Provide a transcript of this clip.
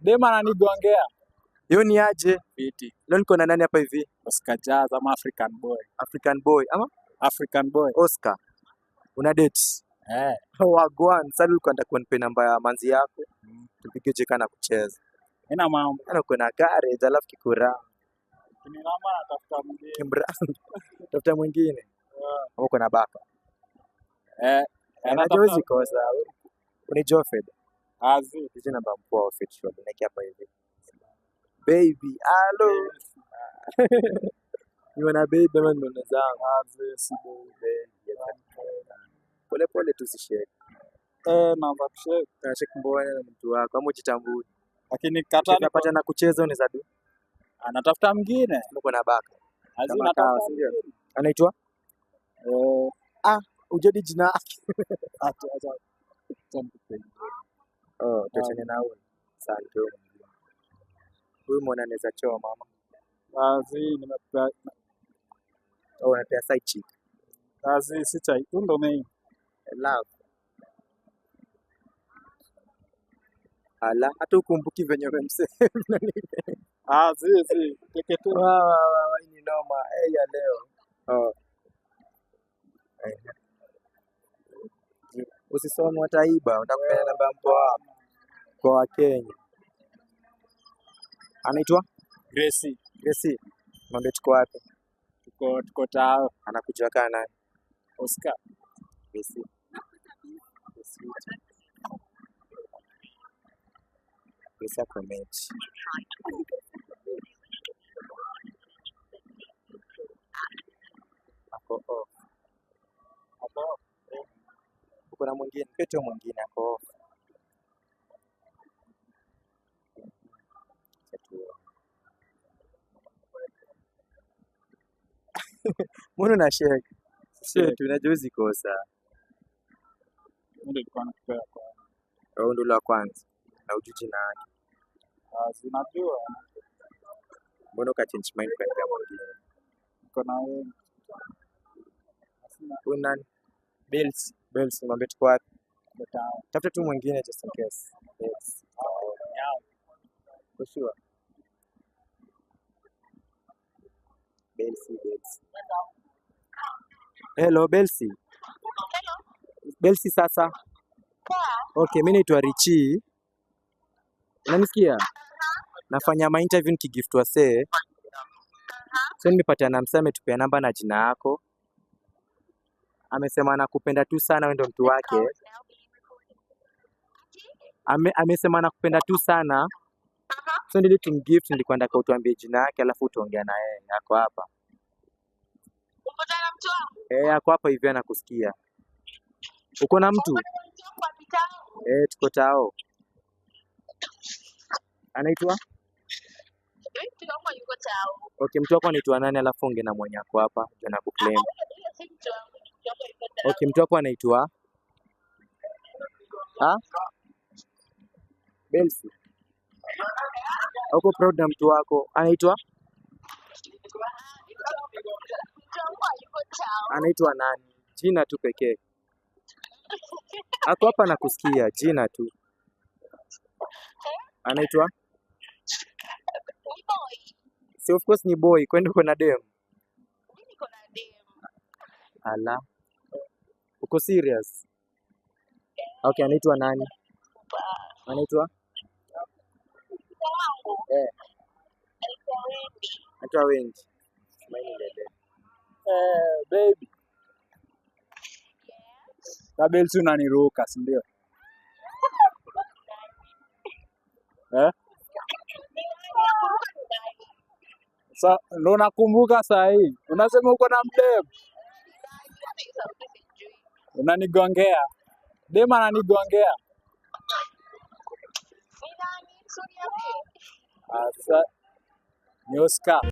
Dem ananigongea. Hiyo ni aje? Fiti. Leo niko na nani hapa hivi? Oscar Jazz ama African Boy. African Boy ama African Boy. Oscar. Una date? Eh. Wagwan. Sasa ulikuwa unataka kunipe namba ya manzi yako. Tupige cheka na kucheza. Ina mambo. Ana kuna courage alafu kikura. Kinilama natafuta mwingine. Kimbra. Tafuta mwingine. Ama uko na baka. Eh. Unajua huwezi kosa. Ni Jofed. Azi. Hizi namba mpoa official. Niki hapa hivi. Baby, hello. Niona baby ama niona zangu. Azi si baby. Pole pole tu usishake. Eh, namba kushake. Unashake mbona na mtu wako ama ujitambui. Lakini kataa Ukipata na kucheza unaweza du. anatafuta mwingine. Uko na baka. Azi Kama kawa, natafuta si ndio? mwingine. Anaitwa? Eh, Ujadi jina yake. acha acha. Acha nikupe. Oh, tuachane na huyu. Asante huyu mwingine. Huyu mwana anaweza choa mama. Azi nimepea. Oh, unapea side chick. Azi si chai. Huyu ndo main. Love. Ala, hata ukumbuki venye umemsema. Azi si. Teke tu. Wa wa wa wa, hii ni noma. Eh, ya leo. Oh. Eh. Usisome wataiba, utakupea namba ya mpoa wako. Kwa Wakenya. Anaitwa Gracie. Gracie. Mwambie tuko wapi? Tuko tao. Anakujua kaa nani? Oscar. Gracie. Gracie. Gracie ako mechi. Ako off. Ako off. Uko na mwingine, pete mwingine ako off. Acha tuone. Mbona una shake? Sio tu unajua huwezi kosa. Mimi ndio nilikuwa nakupea kwa. Wewe ndio wa kwanza na ujui jina yake. Azi najua. Mbona uka change mind kwa mwingine? Niko na wewe. Huyu nani? Bills. Bills, mwambie tuko wapi? Tuko tao. Tafuta tu mwingine just in case. Yes. Nyao. For sure. Belsi, Belsi. Hello, Belsi. Hello. Belsi sasa. Poa. Okay, mimi naitwa Richi. Unanisikia? Nafanya ma interview nikigift wasee. So nimepata na msee ametupea namba na jina yako. Amesema anakupenda tu sana, wewe ndo mtu wake. Amesema anakupenda tu sana. So nili tumgift, nilikuwa nataka utuambie jina yake alafu utaongea na yeye. Ako hapa. Umpata na mtu wangu? Eh, ako hapa hivi anakusikia. Uko na mtu? Umpata na mtu wangu wa kitambo? Eh, tuko tao. Anaitwa? Mtu wangu yuko tao. Okay, mtu wako anaitwa nani alafu ongea na mwenye ako hapa ndio nakuclaim. Huyo si mtu wangu, mtu wangu yuko tao. Okay, mtu wako anaitwa? Ha? Belsi. Uko proud na mtu wako? Anaitwa? Mtu wangu yuko tao. Anaitwa nani? Jina tu pekee. Ako hapa nakusikia, jina tu. Anaitwa? Ni boy. Si of course ni boy, kwani uko na dem? Mimi niko na dem. Ala. Uko serious? Okay, anaitwa nani? Anaitwa? Mtu wangu. Eh. Anaitwa Wendy. Anaitwa Wendy. Tumaini lele. Eh, baby. Na Belsi unaniruka, si ndio? Eh? Sa ndo nakumbuka saa hii. Unasema uko na mdem. Unanigongea. Dem ananigongea. Ni nani? Suri yake. Asa ni Oscar.